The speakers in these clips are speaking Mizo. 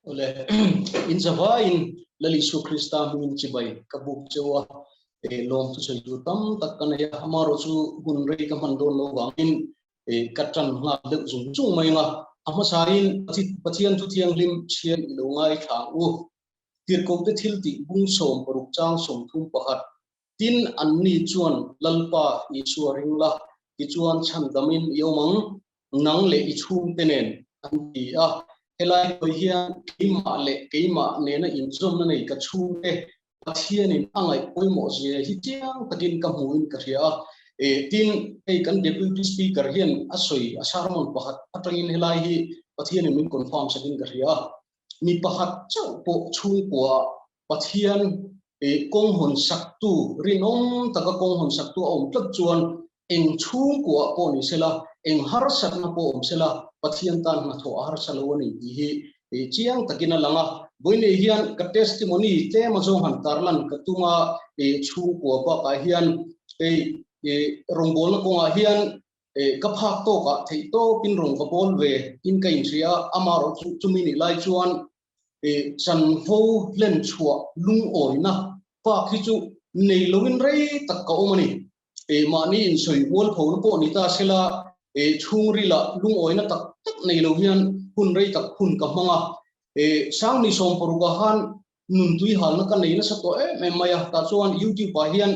Ole, in zavaiin Lal Isua Krista hmingin chibai ka buk cheu a, e lawm thusawi tur tam tak ka nei a, amaherawh chu hun rei ka hman dawn lo vangin e ka tan nghal deuh zung zung mai ang a, a hmasain Pathian thu thianghlim chhiar i lo ngaithla ang u. Tirhkohte thil tih bung 60 chang 31 Tin, anni chuan Lalpa Isua ring la, tichuan chhandamin i awm ang, nang leh i chhungte nen, an ti a. Helai hawi hian keimah leh keimah nena inzawmna nei ka chhungte Pathianin a ngaih pawimawh zia hi chiang takin ka hmuin ka hria a. Tin, hei kan Deputy Speaker hian a sawi a sermon pakhat atangin helai hi Pathianin min confirm sakin ka hria a. Mi pakhat chauh pawh chhungkua Pathian kawng hawn saktu, rinawm taka kawng hawn saktu a awm tlat chuan eng chhungkuah pawh ni sela, eng harsatna pawh awm sela, Pathian tan hnathawh a harsa lo a ni tih hi chiang takin a lang a. Vawiinei hian ka testimony tlem azawng han tarlan ka tum a, chhungkua bakah hian hei rawngbawlna kawngah hian ka phak tawkah theihtawpin rawn ka bawl ve in ka inhria a, amaherawh chu chumi nih lai chuan chanvo hlen chhuah lungawina bak hi chu nei loin rei tak ka awm a ni. Mahni insawi mualphona pawh ni ta sela, chhungrila lungawina tak tak nei lo hian hun rei tak hun ka hmang a. Sangni sawmparuka khan nun tui halna ka nei nasa tawh em em mai a, tah chuan YouTube ah hian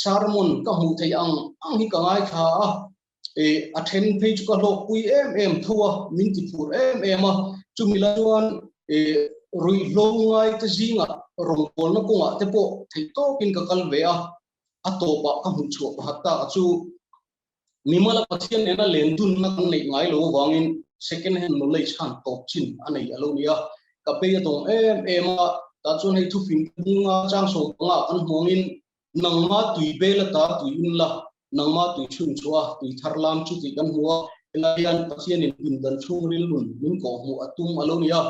sermon ka hmuh theih ang ang hi ka ngaithla a. A then phei chu ka hlawkpui em em tho a, min ti phur em em a, chumi lai chuan ruihhlo ngai te zingah rawngbawlna kawngah te pawh theih tawkin ka kal ve a, a tawpah ka hmuh chhuah pakhat tak a chu mimala Pathian nena len dunna kan neih ngai lo avangin second hand knowledge khan tawp chin a nei a lo ni a, ka bei a dawng em em a, tah chuan hei thufing bunga chang 15 kan hmuangin Nangma tui bel ata tui in la, nangma tui chhun chhuah a, tui thar lam chu tih kan hmu a, helai hian Pathianin pindan chhungril nun min kawhhmuh a tum a lo ni a.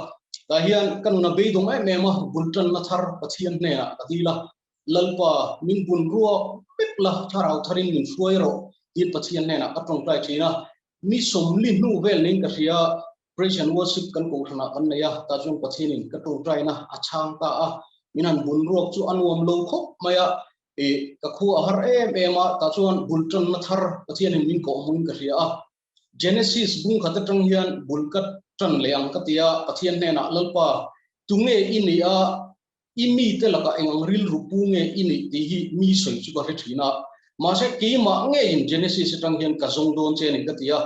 Tah hian ka nun a beidawng em em a, bul tanna thar Pathian hnenah ka dil a, Lalpa, min bun ruak vek la, thlarau tharin min hruai rawh tiin Pathian hnenah ka tawngtai thin a. Ni 40 hnu vel niin ka hria, Praise and worship kan kohhranah kan nei a, tah chuan Pathianin ka tawngtaina a chhang ta a, min han bun ruak chu a nuam lo khawp mai a, ih ka khua a har em em a, tah chuan bul tanna thar Pathianin min kawh hmuin ka hria a. Genesis bung khat atang hian bul ka tan leh ang ka ti a, Pathian hnenah Lalpa, tunge i nih a, i mite lakah eng ang rilru pu nge i nih tih hi mi sawi chu ka hre thin a, mahse keimah ngeiin Genesis atang hian ka zawng dawn che a ni ka ti a,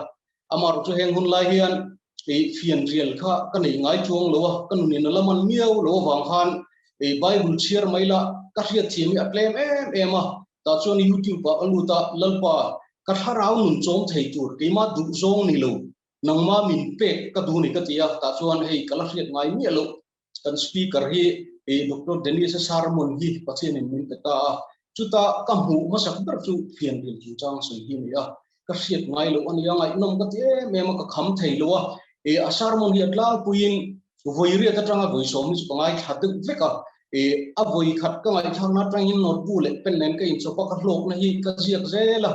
Amaherawh chu heng hun lai hian i fianrial kha ka nei ngai chuang lo a, ka nunin a la man miau lo avang khan i Bible chhiar mai la ka hriatthiam hi a tlem em em a, tah chuan YouTube ah ka lut a, Lalpa ka thlarau nun chawm thei tur keimah duh zawng ni lo, nangmah min pek ka duh ni ka ti a, tah chuan hei ka la hriat ngai miah loh kan speaker hi i Doctor Dennis-a sermon hi Pathianin min pe ta a, chuta ka hmuh hmasak ber chu fianrial chungchang sawi hi a ni a, ka hriat ngai loh a nia, ngaihnawm ka ti em em a, ka kham thei lo a, i a sermon hi a tlangpuiin vawi riat atanga vawi sawm hi chu ka ngaithla deuh vek a, i a vawi khat ka ngaihthlakna atangin notebook leh pen nen ka inchawp a, ka hlawkna hi ka ziak zel a,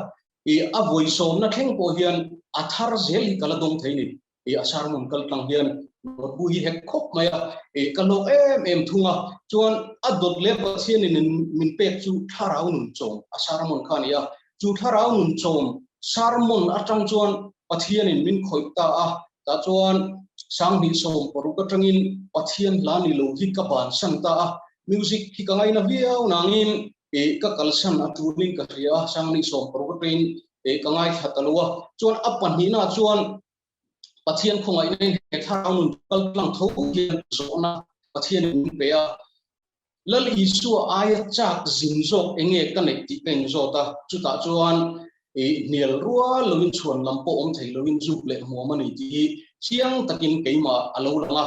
i a vawi sawmna thleng pawh hian a thar zel hi ka la dawng thei a ni. I a sermon kal tlang hian notebook hi hek khawp mai a, i ka hlawk em em thung a, chuan a dawt leh Pathianin min pek chu thlarau nun chawm a sermon kha a ni a, chu thlarau nun chawm sermon atang chuan Pathianin min khawih ta a, tah chuan 2016 atangin Pathian hla ni lo hi ka bansan ta a, music hi ka ngaina viau nangin i ka kalsan a tulin ka hria a, 2016 atangin i ka ngaithla ta lo a, chuan a pahnihna chuan Pathian khawngaihna in he thlarau nun kal tlang tho hian zawhna Pathian in min pe a, Lal Isua aia chak zin zawk enge ka neih tih ka inzawt a, chutah chuan i hnial rual loin chhuan lam pawh awm thei loin zuk leh hmuam a ni tih hi chiang takin keimah a lo lang a.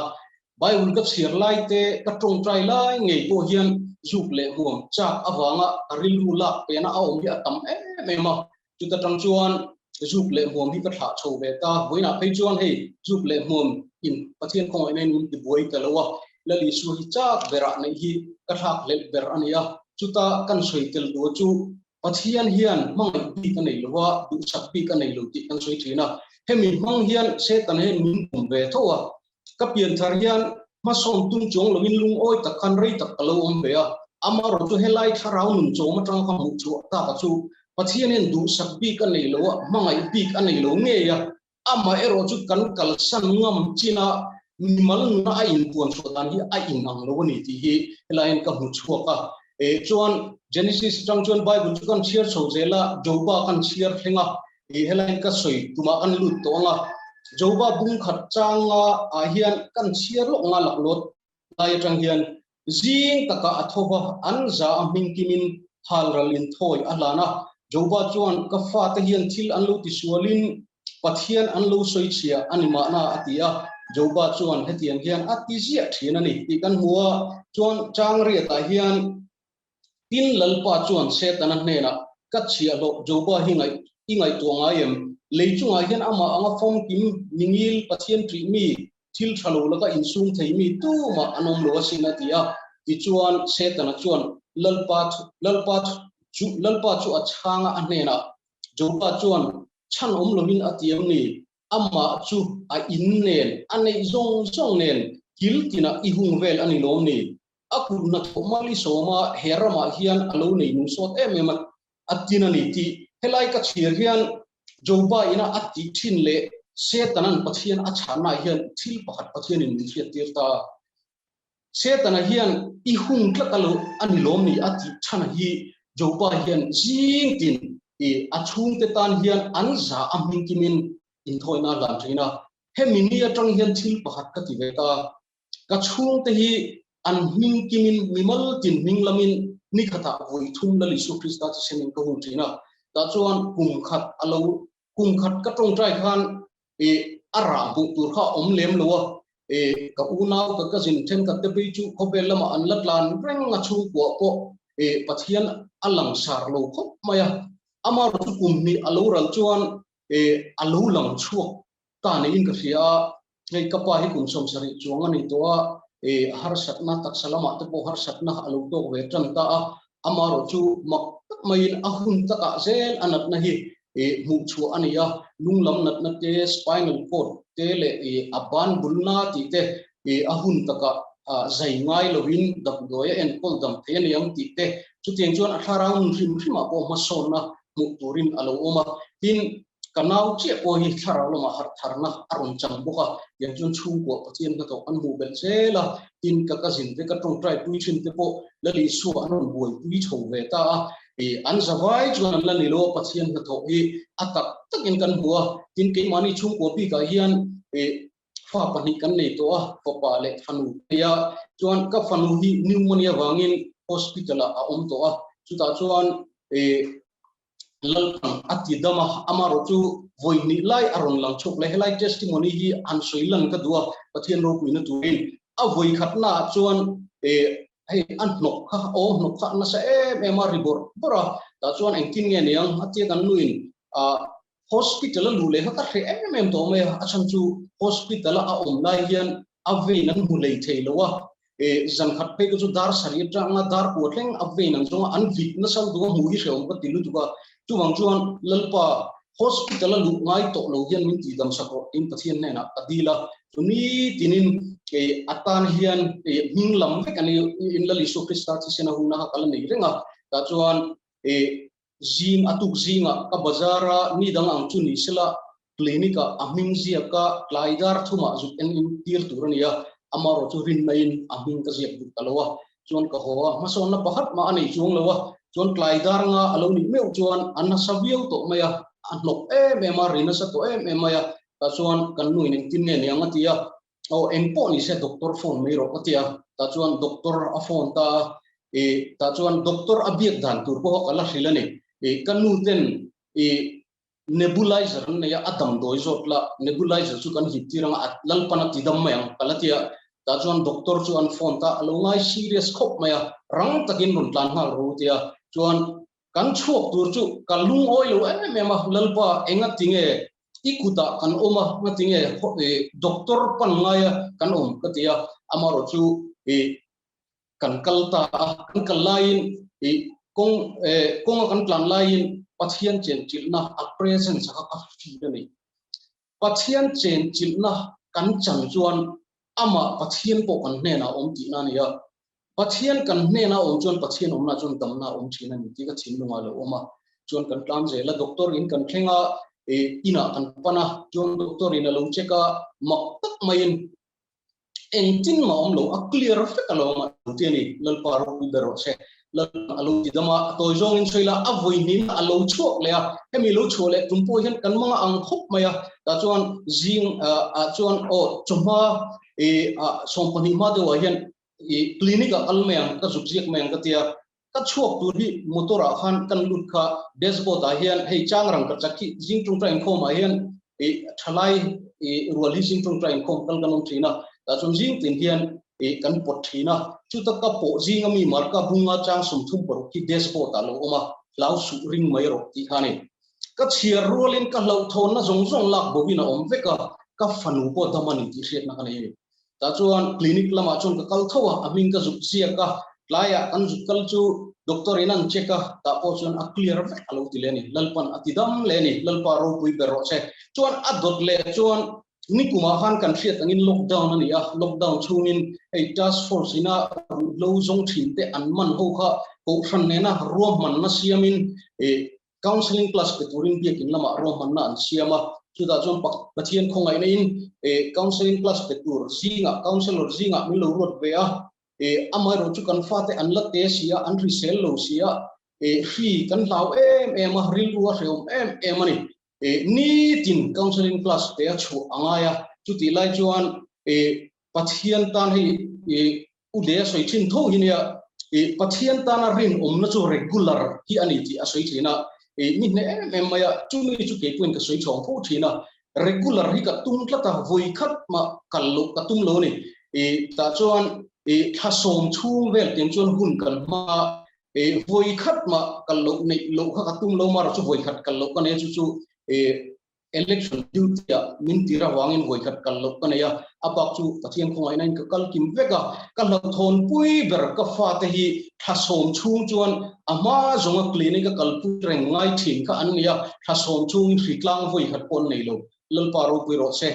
Bible ka chhiar lai te, ka tawngtai lai ngei pawh hian zuk leh hmuam chak avanga ka rilru lak pena a awm hi a tam em em a, Chuta tang chuan zuk leh hmuam hi ka thlah chho ve ta. Vawiinah phei chuan hei zuk leh hmuam in Pathian khawngaihna in min tibuai ta lo a, Lal Isua hi chak berah neih hi ka thlak hlelh ber a ni a. Chuta kan sawi tel dua chu Pathian hian hmangaih bik a nei lo a, duhsak bik a nei lo tih kan sawi thin a. Hemi hmang hian Satan hian min bum ve tho a. Ka pianthar hian Hmasawn tum chuang lovin lungawi tak khan rei tak ka lo awm ve a, amaherawhchu helai thlarau nun chawm atanga ka hmuh chhuah tak a chu Pathianin duhsak bik a nei lo a, hmangaih bik a nei lo ngei a, amaherawhchu kan kalsan ngam chin a, mimal nuna a inpuan chhuah dan hi a inang lo a ni tih hi helaiin ka hmu chhuak a. Chuan Genesis atang chuan Bible chu kan chhiar chho zel a, Joba kan chhiar thleng a, Ih helaiin ka sawi tumah kan lut tawh ang a, Joba bung khat changa ah hian kan chhiar lawk nga laklawt lai atang hian zing takah a tho va, an za a hming kimin halral in thawi a hlan a. Joba chuan ka fate hian thil an lo tisualin Pathian an lo sawi chhia a ni mahna a ti a. Joba chuan hetiang hian a ti ziah thin a ni tih kan hmu a, chuan chang riatah hian Tin, Lalpa chuan Setana hnenah, Ka chhiahhlawh Joba hi ngaih i ngaihtuah ngai em? Lei chungah hian amah anga fawmkim, mingil, Pathian ṭih mi, thil ṭha lo laka insum thei mi tumah an awm lo asin, a ti a. Tichuan, Setana chuan Lalpa Lalpa chu Lalpa chu a chhang a, a hnenah, Joba chuan chhan awm lovin a ti em ni? Amah chu a in nen, a neih zawng zawng nen kil tinah i hung vel a ni lawm ni? A kut hnathawh mali sawma he ramah hian a lo nei nung sawt em em a, a tin a ni tih helai ka chhir hian Joba ina a tih thin leh Setanan Pathian a chhannaah hian thil pakhat Pathianin min hriattir ta. Setana hian i hung tlat a lo a ni lawm ni a tih chhan hi Joba hian zing tin i a chhungte tan hian an za a hming kimin inthawina a hlan thin a. Hemi ni atang hian thil pakhat ka ti ve ta. Ka chhungte hi an hming kimin mimal tin hming lamin ni khatah vawi thum Lal Isu Krista chi senin ka hun thin a. Tah chuan kum khat a lo kum khat ka tawngtai khan e a rah hmuh tur kha a awm lem lo a. E ka unau ka cousin thenkhat te phei chu khawvel lamah an la tlan reng a chhungkuah pawh e Pathian a langsar lo khawp mai a. Amaherawhchu kum hnih a lo ral chuan e a lo lang chhuak ta niin ka hria a. Hei ka pa hi kum 70 chuang a ni tawh a, e harsatna taksa lamah te pawh harsatna a lo tawk ve tan ta a, amaherawhchu mak tak maiin a hun takah zel a natna hi e hmuh chhuah a ni a, lung lam natna te, spinal cord te leh e a ban bulna tih te e a hun takah zai ngai lovin damdawi a enkawl dam thei a ni ang tih te, chutiang chuan a thlarau nun hrim hrimah pawh hmasawnna hmuh turin a lo awm a, tin Ka nau chiah pawh hi thlarau lamah harh tharna a rawn chang bawk a, tiang chuan chhungkuah Pathian hnathawk an hmuh belh zel a, tin ka cousin te ka tawngtai pui thin te pawh Lal Isua an rawn buaipui chho ve ta a, ih an zavai chuan an la ni lo a, Pathian hnathawh hi a tak takin kan hmu a, tin keimahni chhungkua bikah hian ih fa pahnih kan nei tawh a, fapa leh fanu ka nei a, chuan ka fanu hi pneumonia vangin hospital ah a awm tawh a, chutah chuan ih Lalpang a ti dam a, amaherawh chu vawi hnih lai a rawn lang chhuak leh. Helai testimony hi han sawi lan ka duh a, Pathian ropuina turin. A vawi khatnaah chuan hei a hnawk kha, aw hnawk kha a nasa em em a, ri bawrh bawrh a, tah chuan engtin nge niang a tia kan nuin hospital a luh leh kha ka hreh em em tawh mai a, a chhan chu hospital a a awm lai hian a vein an hmu lei thei lo a, E zan khat phei te chu dar sarih atanga dar kua thleng a vein an zawng a, an vit nasa lutuk a, hmuh hi hrehawm ka ti lutuk a. Chuvang chuan Lalpa hospital a luh ngai tawh lo hian min tihdam sak rawh tiin Pathian hnenah ka dil a. Chu nitinin e atan hian e hming lam vek a ni in Lal Isua Krista thisen a hunna kha ka la nei reng a. Tah chuan e zing a tuk zingah ka bazar a, mi dang ang chu ni sela clinic ah a hming ziak a, tlai dar thumah zuk en in tir tur a ni a, amaherawh chu rinna in a hming ka ziak duh ta lo a, chuan ka haw a, hmasawnna pakhat mah a nei chuang lo a, chuan tlai dar nga a lo nih meuh chuan a nasa viau tawh mai a, a hnawk em em a, ri nasa tawh em em mai a, tah chuan kan nu in engtin nge niang a ti a, aw eng pawh ni se doctor phone mai rawh ka ti a, tah chuan doctor a phone ta a, i tah chuan doctor a biak dan tur pawh ka la hrilh a ni, i ka nu ten i nebulizer an nei a, a damdawi zawt la nebulizer chu kan hip tir anga a lalpan a ti dam mai ang ka la ti a, tah chuan doctor chu an phone ta, a lo ngai serious khawp mai a, rang takin rawn tlan nghal ro ti a, chuan kan chhuak tur chu ka lungawi lo em em a, Lalpa enga tinge i kutah kan awm a, nga tinge doctor pan ngaia kan awm ka ti a, amaherawh chu i kan kal ta a, kan kal laiin i kawng kawnga kan tlan laiin Pathian chenchilhna a presence kha ka feel a ni. Pathian chenchilhna kan chan chuan. Amah Pathian pawh kan hnenah a awm tihna a ni a. Pathian kan hnena awm chuan Pathian awmna chuan damna a awm thin a ni tih ka thinlungah a lo awm a. Chuan kan tlan zel a, doctor in kan thleng a, inah kan pan a, chuan doctor in a lo check a, mak tak maiin engtin mah awm lo, a clear vek a lo awm a ti a ni. Lalpa ropui ber rawh se. Lalpa a lo ti dam a, a tawi zawngin sawi la, a vawi hnin a lo chhuak leh a, hemi lo chhuah leh tum pawh hian kan manga ang khawp mai a, tah chuan zing ah chuan aw chawhma 12 hma deuhah hian i clinic ah kal mai ang, ka zuk ziak mai ang ka tia, ka chhuak tur hi motor ah khan kan lut kha dashboard ah hian hei chang rang ka chak hi zing tawngtai inkhawm ah hian i thalai i rual hi zing tawngtai inkhawm kal kan awm thin a, tah chuan zing tin hian i kan pawt thin a, chuta ka pawh zing ami marka bunga chang 36 hi dashboard ah lo awm a, hlau suh ring mai rawh tih kha a ni. Ka chhiar rualin ka hlauhthawnna zawng zawng lak bovin a awm vek a, ka fanu pawh dam a ni tih hriatna ka nei a ni. Tah chuan clinic lamah chuan ka kal tho a, a hming ka zuk ziak a, tlaiah kan zuk kal chu doctor in an check a, tah pawh chuan a clear vek a lo ti leh a ni, Lalpan a ti dam leh a ni, Lalpa ropui ber rawh se. Chuan a dawt leh chuan nikumah khan kan hriat angin lockdown a ni a, lockdown chhungin hei task force ina ruihhlo zawng thin te an man ho kha kohhran nena ruahmanna siamin Counselling class pe turin biakin lamah ruahmanna an siam a, chutah chuan Pathian khawngaihna in counselling class pe tur zingah counsellor zingah min lo ruat ve a, amaherawh chu kan fate an la te si a, an hrisel lo si a, hri kan hlau em em a, rilru a hrehawm em em a ni. Nitin counselling class pe a chhuah a ngai a, chutih lai chuan Pathian tan hei U Lei a sawi thin tho hi nia, i Pathian tana rinawmna chu regular hi a ni tih a sawi thin a, i mi hneh em em mai a, chumi chu kei pawhin ka sawi chhawng fo thin a, regular hi ka tum tlat a, vawi khat mah kal loh ka tum lo a ni. I tah chuan i thla sawm chhung vel tiang chuan hun kan hma a, i vawi khat mah kal loh neih loh kha ka tum lo, marawh chu vawi khat kal loh ka nei a, chu chu i Election duty ah min tir avangin vawikhat kal loh ka nei a, a bak chu Pathian khawngaihna in ka kal kim vek a, ka hlauhthawn pui ber ka fate hi thla sawm chhung chuan a hma zawnga clinic a kalpui reng ngai thin kha an ni a, thla sawm chhungin hritlang vawikhat pawh an nei lo, Lalpa ropui rawh se.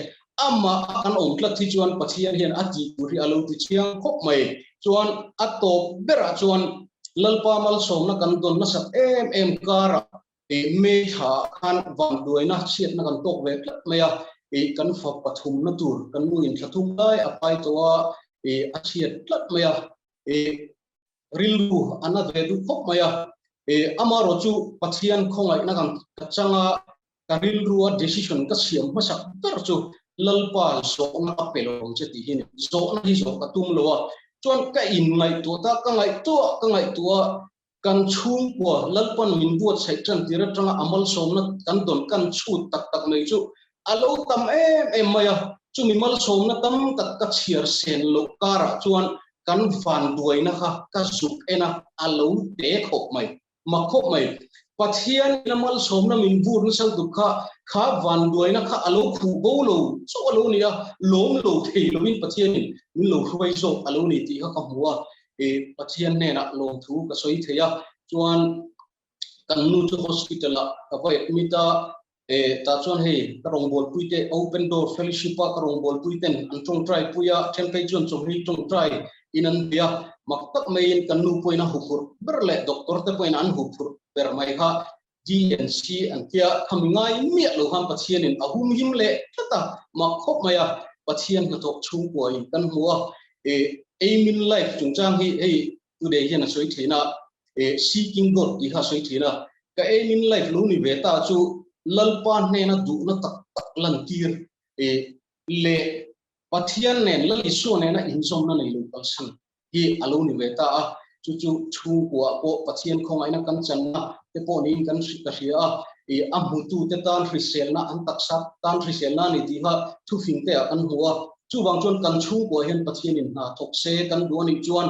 Amah a kan awm tlat hi chuan Pathian hian a tih tur hi a lo ti chiang khawp mai. Chuan a tawp berah chuan Lalpa malsawmna kan dawn nasat em em karah I May thla ah khan vanduaina chhiatna kan tawk ve tlat mai a, i kan fa pathumna tur kan nu in thla thum lai a pai tawh a, i a chhiat tlat mai a, i rilru a na ve duh khawp mai a, i amaherawh chu Pathian khawngaihna kan ka chang a, ka rilru a decision ka siam hmasak ber chu Lalpa zawhna ka pe lo ang che tih hi a ni, zawhna hi zawh ka tum lo a, chuan ka inngaihtuah ta, ka ngaihtuah ka ngaihtuah a, Kan chhungkua Lalpan min buatsaih tan tir atanga a malsawmna kan dawn kan chhut tak tak mai chu a lo tam em em mai a, chumi malsawmna tam tak ka chhiar sen loh karah chuan kan vanduaina kha ka zuk en a, a lo te khawp mai, mak khawp mai. Pathian ina malsawmna min bur nasa lutuk kha, kha vanduaina kha a lo khuh bo lo chauh a lo ni a, lawm lo thei loin Pathianin min lo hruai zawk a lo ni tih kha ka hmu a, I Pathian hnenah lawmthu ka sawi thei a, chuan kan nu chu hospital ah ka va admit a, e tah chuan hei ka rawngbawlpui te Open Door Fellowship a ka rawngbawlpui ten an tawngtai pui a, then phei chuan chawhni tawngtai in an bei a, mak tak maiin kan nu pawhin a huphurh ber leh doctor te pawhin an huphurh ber mai kha DNC an tia, khami ngai miah lo khan Pathianin a humhim leh tlat a, mak khawp mai a, Pathian hnathawk chhungkua in kan hmu a, e Aim in life chungchang hi hei today hian a sawi thin a, e seeking God tih kha a sawi thin a, ka aim in life lo ni ve ta chu Lalpa hnena duhna tak tak lantir e leh Pathian nen Lal Isua nena inzawmna nei lo kalsan hi a lo ni ve ta a, chu chu chhungkuaah pawh Pathian khawngaihna kan channa te pawh niin kan ka hria a, ih a hmutute tan hriselna an taksa tan hriselna a ni tih kha thufing te ah kan hmu a, chuvang chuan kan chhungkuaah hian Pathianin hna thawk se kan duh a nih chuan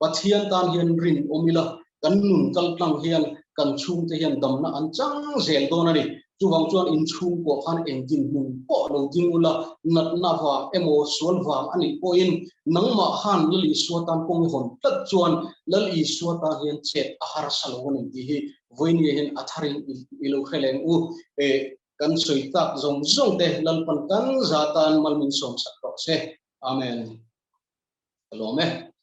Pathian tan hian rin awm ila, kan nun kal tlang hian kan chhungte hian damna an chang zel dawn a ni. Chuvang chuan in chhungkuah khan eng dinhmun pawh lo ding ula, natna vang emaw sual vang a nih pawhin nangmah khan Lal Isua tan kawng i hawn tlat chuan Lal Isua tan hian chet a harsa lo a ni tih hi vawinia hian a tharin i lo hre leng u. Kan sawi tak zawng zawng te Lalpan kan za tan mal min sawmsak rawh se. Amen. Ka lawm e.